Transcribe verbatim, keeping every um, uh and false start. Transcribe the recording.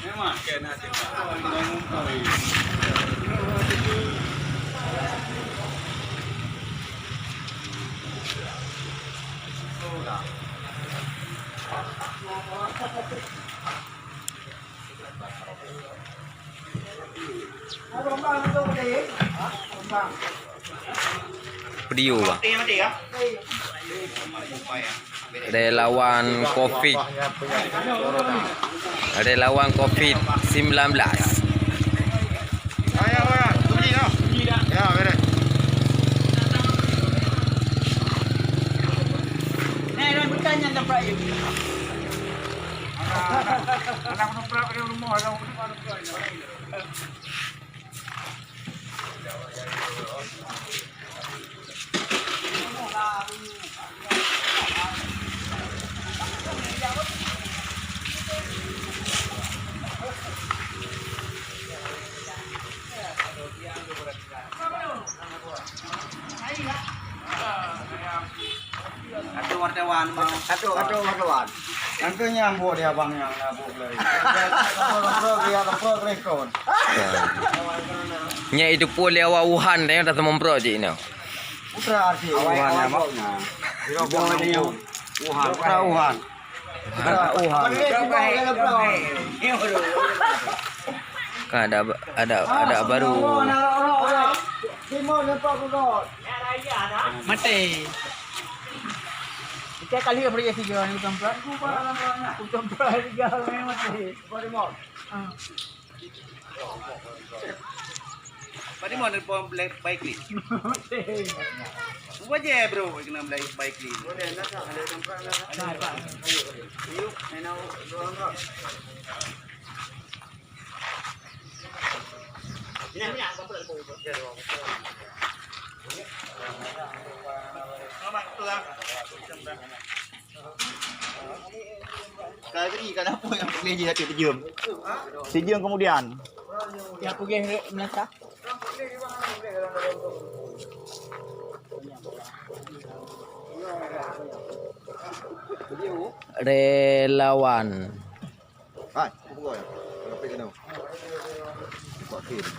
Memang kena tengok. Video, Bang. Relawan covid Relawan covid sembilan belas. Satu wartawan mau. Satu, satu wartawan. Nanti nyambung dia abang yang nabung lagi. Dia kepro-kepro, dia kepro-kepro. Nyan itu pun lewat Wuhan, tengok dah semomprot cik ni. Putra arti Wuhan, ya, Mak? Wuhan. Putra Wuhan. Putra Wuhan. Kan ada, ada, ada baru. Mati. Kita kali apa dia tiga ni, bukan pula. Bukan pula tiga orang yang mati. Ah. Bagaimana pom black bike ni? Wajar, bro, kena black bike ni. Kagri kan apa yang boleh jadi satu sejam. Sejam kemudian. Ya, aku geh melangkah. Relawan. Hai, apa kau ya? Apa kena? Buat film.